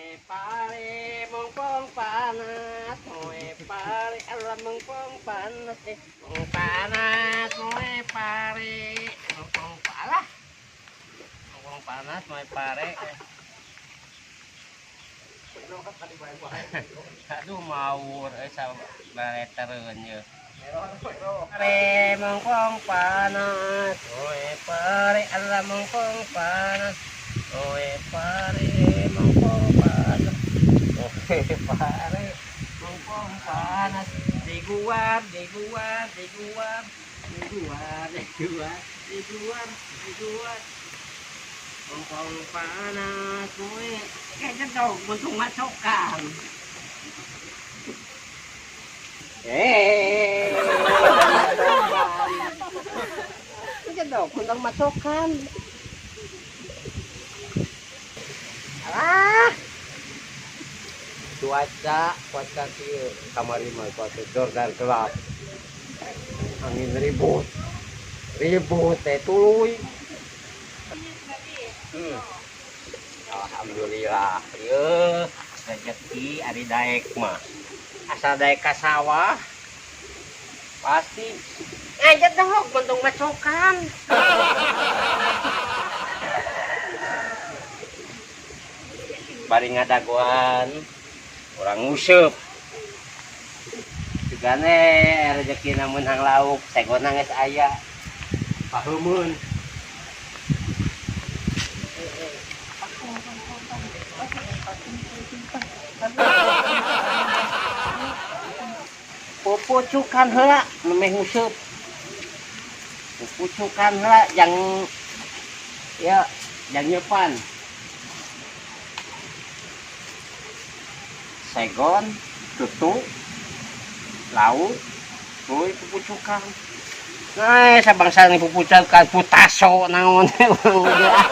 Moe pare mongpong panas, moe pare alah mongpong panas, eh mong panas, moe pare mongpong alah mongpong panas, moe pare. Aduh mawur sabaletereun ye. Pare mongpong panas, moe pare alah mongpong panas, moe pare mongpong panas, moe pare mongpong panas. Diguar, diguar, diguar, diguar, diguar, diguar, diguar. Mongpong panas, moe. Kayaknya dong, untung macokan. Kayaknya dong, untung macokan. Alah. Cuaca, cuaca kieu kamari mah cuaca Jordan gelap. Angin ribut. Ribut teh tuluy. Alhamdulillah, yeuh rezeki ari daek mah. Asal daek ka sawah pasti ngajat dong bentung macokan. Bari ngadagoan urang nguseup. Jugane rezekina meunang lauk, segona geus aya. Paheumeun. Pupucukan heula memeh nguseup. Pupucukan heula jang ya jang nyepan. Segon, tutu, lauk, tuluy pupucukan. Nah, sabangsa ni pupucukan putaso naon urang ge ah.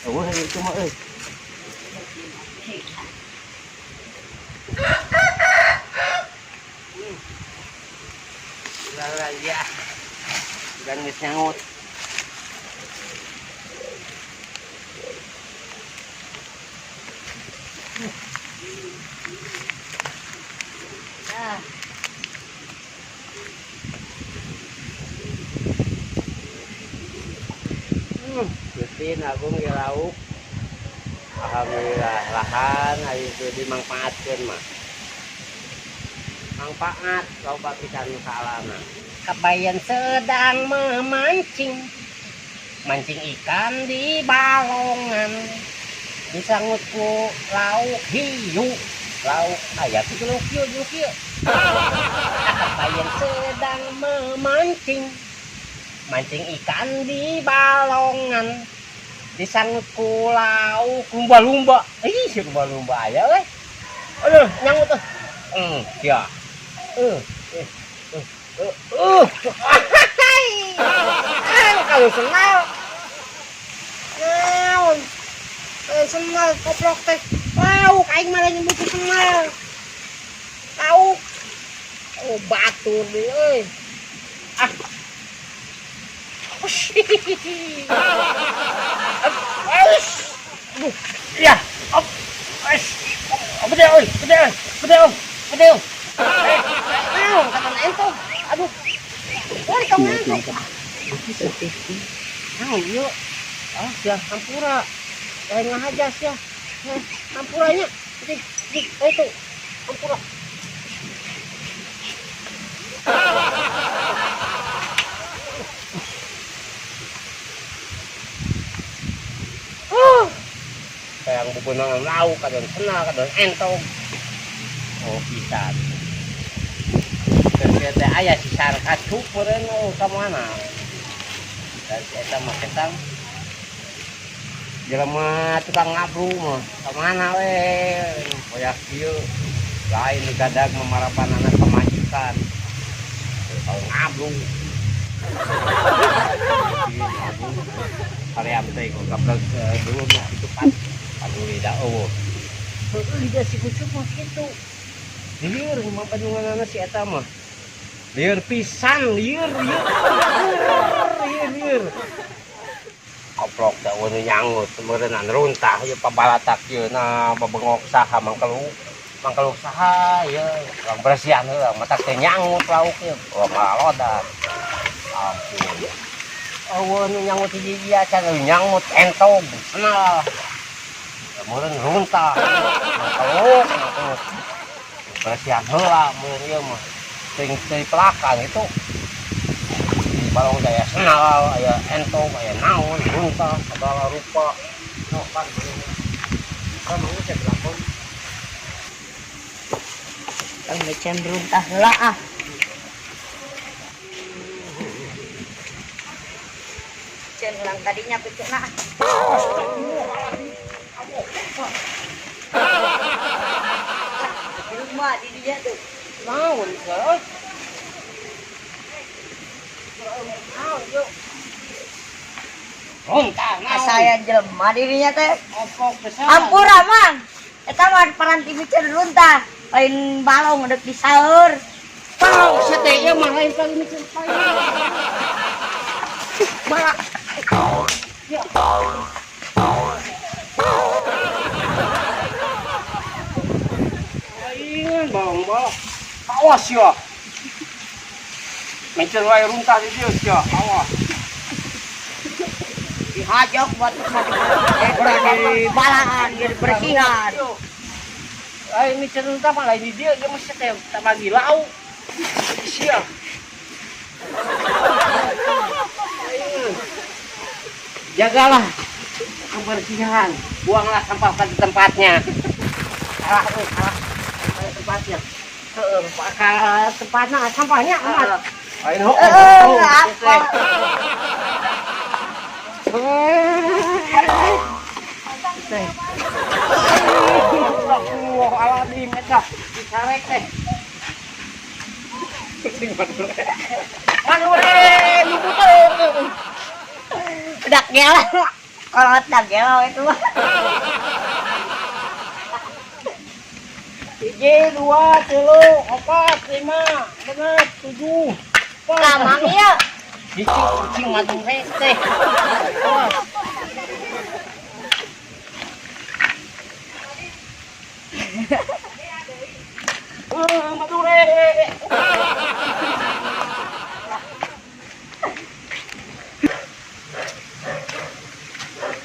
Eueuh itu mah euy. Lah ya. Dan geus nyangut. Rutin agung di lauk. Alhamdulillah lahan ayo itu dimanfaatkeun mah. Manfaat loba pisan nu saalana. Kabayan sedang memancing. Mancing ikan di balongan. Disangut ku lauk hiu. Lauk aya ku lauk hiu lauk hiu. Kabayan sedang memancing. Mancing ikan di balongan. Disangut ku lauk lumba-lumba. Ih, lumba-lumba aya we. Aduh, nyangut tuh. Ya. Kalau senal. Naon? Senal koplok teh. Lauk aing mah lain butuh senal. Lauk. Oh, batur deui euy. Ah. Aduh, ya, op, gede, oi, gede, gede, gede, naon, kata entong, aduh, wah, kamu entong, naon, yuk, ah, sia, hampura, lain ngahaja sia, hampuranya, dik, dik, itu, hampura. Yang bubunan lauk, kadon senal, kadon entong. Oh, pisan. Terus teh aya si sarkacup meureun oh ka mana? Dan si eta mah ketang jelema tukang ngabru mah ka mana we? Koyak kieu lain gadag memarapan anak pamajikan. Kalau ngabru. Hoream teh kok gablek dulu mah kitu pan. Aduh, lidah eueuh. Heueuh lidah si kucuk mah kitu. Lieur mah bandunganana si eta mah. Lieur pisan, lieur, lieur. Lieur, lieur. Oplok teh euweuh nyangut meureunnan runtah ieu pabalatak ieu na babengok saha mangkeluk. Mangkeluk saha ieu urang bersihan heula matak teh nyangut lauk ieu. Ulah malalodan. Ampun. Euweuh nu nyangut hiji-hiji acan euweuh nyangut entog senal. Meureun runtah. Mangkeluk, mangkeluk. Bersihan heula meureun ieu mah. Teuing teu pelakan itu. Di balong teh aya senal, aya entog, aya naon, runtah, segala rupa. Sok pan kan mau cek lakon. Tong becen runtah heula ah. Cen ulang tadinya piceuna ah. Rumah di dia tuh. Naon euy? Naon yuk? Runtah naon? Saya jelema dirinya teh. Oplok besar. Ampura mang. Eta mah paranti miceun runtah. Lain balong deuk disaeur. Pau, sia teh ieu mah lain paling miceun paling. Balak. Ya. Lain balong balong. Awas ya. Miceun wae runtah di dieu sia. Awas. Dihajak buat di balaan, di bersihan. Lain miceun runtah mah lain di dieu, ieu mah sia teh bagi lauk. Sia. Jagalah kebersihan, buanglah sampah pada tempatnya. Salah tuh, salah pada tempatnya. Heeh, tempatnya sampahnya amat. Lain ho. Apa? Teh. Astagfirullahaladzim eta dicarek teh. Kucing madure. Madure, nu butuh. Udah gelo. Kolot dah gelo itu mah. Hiji, dua, tilu, opat, lima, genep, tujuh. Kamang ieu. Hiji kucing madure teh. Awas. Madure.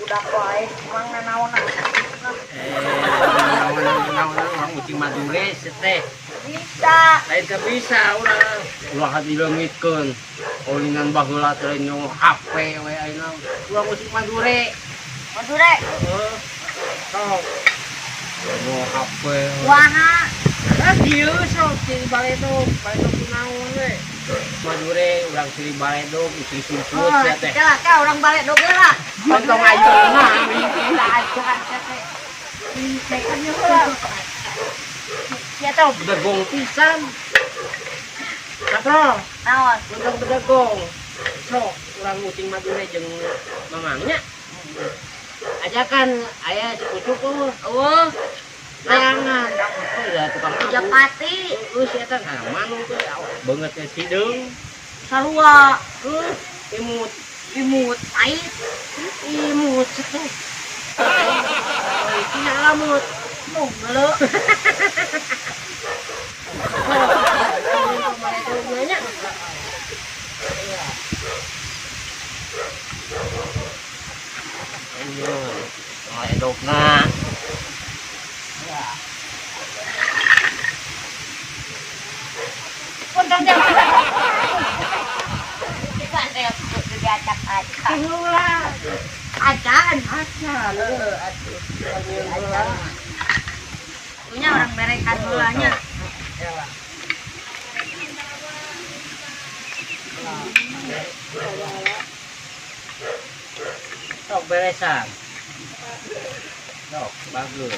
Budak wae mang nanaonan. Naon urang kucing madure teh. Bisa. Lain teu bisa urang. Ulah dileungitkeun. Ulinan baheula teh lain nu HP we ayeuna. Urang kucing madure. Madure. Heeh. Sok. Nu HP. Waha. Ah dieu sok ciri baledog, baledog kunaon we. Madure urang ciri baledog, ciri sumput Oh, sia teh. lah ka urang baledog heula. Untung ayeuna mimpi aja teh. Kan heula. Sia teh Bedegong pisan. Katro, naon? untung bedegong. Sok urang ucing madure jeung mamangnya. Ajakan aya si kucuk eueuh. Eueuh, Layangan. Oh, ya tukang Japati Heeh, si eta nah manu teh beungeut teh sideung. Sarua. Imut, Imut pait. Imut teh. Oh, iki lamut. Tuh, geuleuh. Iya, edokna. Punten jangan. Diacak-acak. Heula. Acan. Acan. Heeh, atuh. Acan. Punya orang berekan heulanya. Sok beresan. Sok bagus.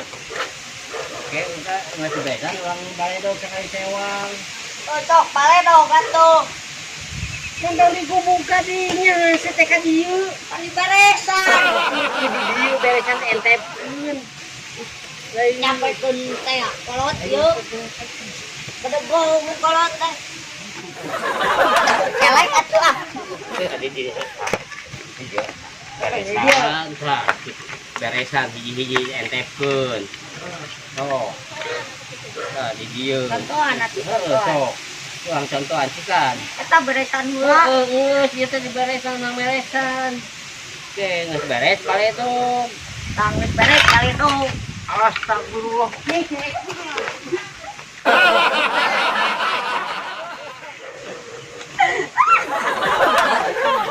Oke, enggak ngasih beresan orang baledog sekali sewang. Oh, sok baledog atuh. Nendang digubuk ka dinya, teh ka dieu. Pasti beresan. Di dieu beresan teh entepkeun. Lain Nyampekeun teh kolot ieu. Bedegong kolot teh. Celek atuh ah. Di dieu. Iya. Beresan tah. Beresan hiji-hiji entepkeun. Sok. Nah, di dieu. Contohan atuh Heeh, contohan. sok. Urang contohan cikan. Eta beresan heula. Heeh, geus ieu teh diberesan nang beresan. Oke, geus beres paledog. Tang geus beres paledog. Astagfirullah.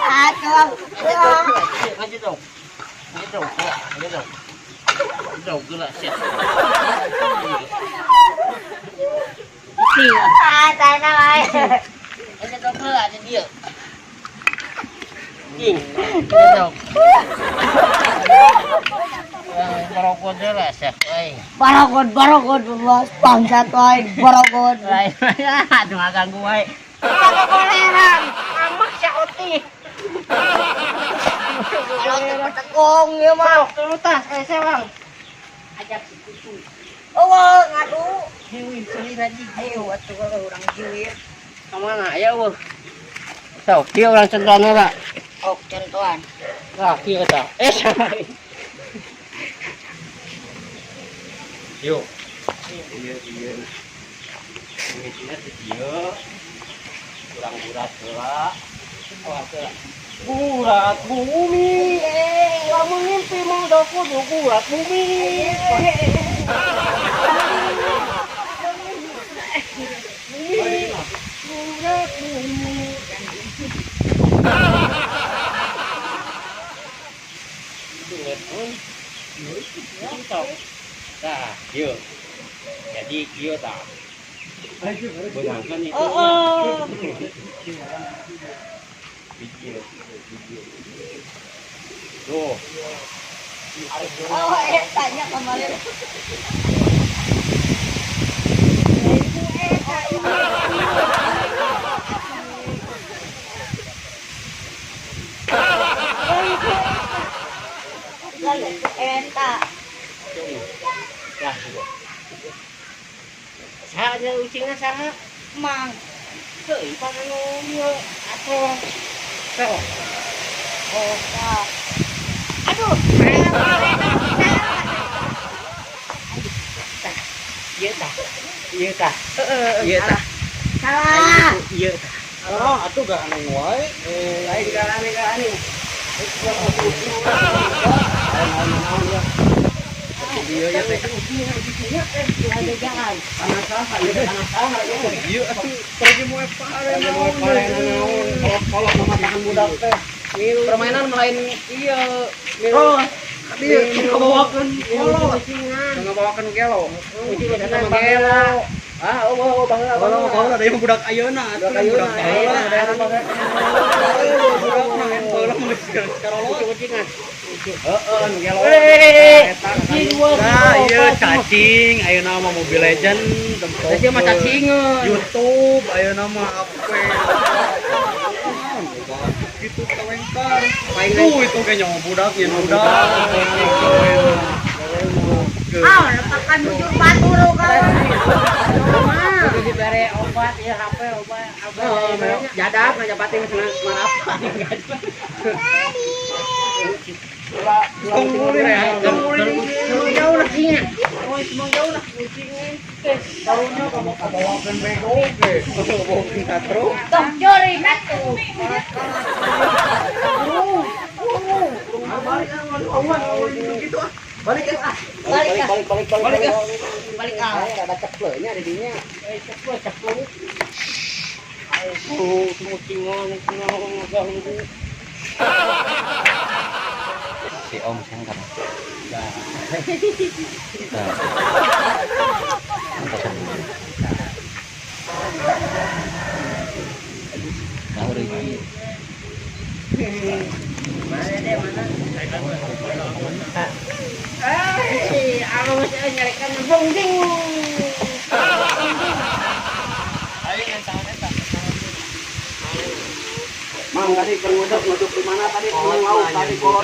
Atuh. Ngaji dong. Ngaji dong, ngaji dong. Dong geula sia. Iya. Ah, tanah wae. Ngaji dong geula di dieu. Jing. Ngaji dong. Merokok deula sia euy. Baragod, baragod, bos. Bangsat wae, baragod. Lain aduh ganggu wae. Koleran, amak sia oti. Kalau teu petekong ieu mah. Tulu tas eh sewang. Ajak si kutu. Eueuh, ngadu. Hiwin selira jig. Ayo atuh urang jiwir. Kemana? Ya eueuh. Sok, kieu urang contohan heula. Oh, contohan. Nah, kieu tah. Eh, Yuk. Iya, iya. Mimitina di dieu. Urang burat heula. Awas heula. Burat bumi. Lamun ngimpi mah udah kudu burat bumi. Bumi. Burat bumi. Tah, kieu. Jadi kieu tah. Beunangkeun itu. Oh, oh. Video, video. Tuh. Oh, tanya kemarin. Eta. Tah, saha nya ucingna saha? Mang. Heuh, pan anu ieu atuh. Sok. Oh, tah. Aduh. Ieu tah. Ieu tah. Heeh, Ieu tah. salah. Ieu tah. Ah, atuh gak aneh wae. Eh, lain gak aneh gak aneh. Iya ya teh. Jangan. Panas saha, ieu panas saha ieu. Iya atuh pergi moe pare Moe pare naon. Kolok mamataan budak teh. Permainan lain iya. Oh, Iya, ngabawakeun kolot. Ngabawakeun gelo. Ucing mah gelo. Ah, oh, oh, baheula, Baheula baheula da ieu budak ayeuna atuh Budak budak ayeuna, baheula. Budak mah baheula mah geus karolot. Ucing-ucingan. Heeh, nu gelo. Eh, Eta dua, Nah, iya opat, cacing, ayeuna mah Mobile Legend, tempo. Tadi mah cacingeun. YouTube, ayeuna mah apa? Gitu kawengkar. Tuh itu kayaknya budak ya budak. Ah, lepakan bujur batur kawan. Kudu dibere obat ya HP obat apa jadap ngajabatin senang marapa. Jauh lah sih. Oh, semua jauh lah kucingnya. Karunya kamu kabawakeun bego ge. Kabawakeun katro. Tong curi atuh. Balik ah, gitu ah. Balik ah. Balik ah. Balik balik balik Balik ah. Balik ah. Ada ceplenya di dinya. Eh, ceple ceple. Ayo, kucingan ganggu. Si Om Sengker. Nah. Tahu lagi. Mana deh mana? Eh, aku mesti nyarikan bongjing. Mang tadi keur nguduk nguduk di mana tadi? Menang lauk tadi kolot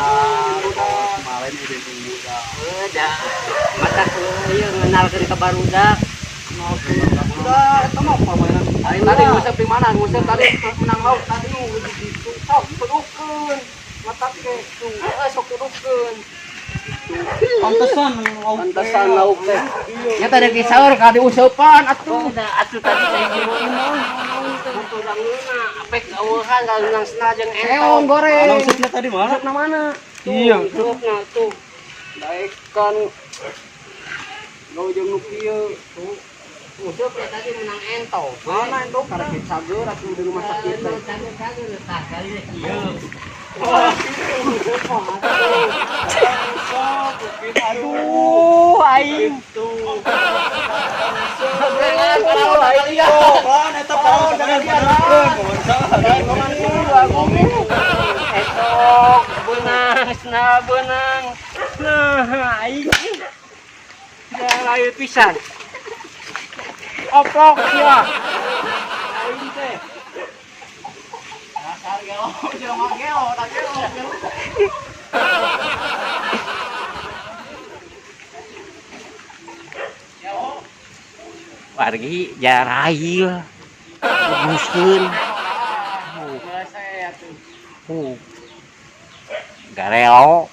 budak. Kemarin udah budak. Udah. Mata ieu ngenalkeun ka barudak. Udah, eta mah permainan. Tadi ngusep di mana? Ngusep tadi menang lauk tadi nu di ditu sok pedukeun. Matak ge tuh. Heeh, sok dudukeun. Pantesan lauk. Pantesan lauk teh. Nya tadi disaur ka diuseupan atuh. Atuh tadi saya imon. Atuh dangeuna apek eueuhan ka sena jeung entong goreng. Alang supnya tadi mana? Supna mana? Iya. Supna tuh. Daekan. Gau jeung nu kieu. Tuh. Useup ya tadi menang entong. Mana entong karek cager atuh di rumah sakit teh. Cager tah kali kieu. Aduh, aing. Pan eta paon jangan Etok beunang sena beunang. Nah, aing. Ya layu pisan. Oplok sia. Aing teh. Dasar gelo, jelema gelo, tak gelo. Wargi jarail. Rebuskeun. Gareo.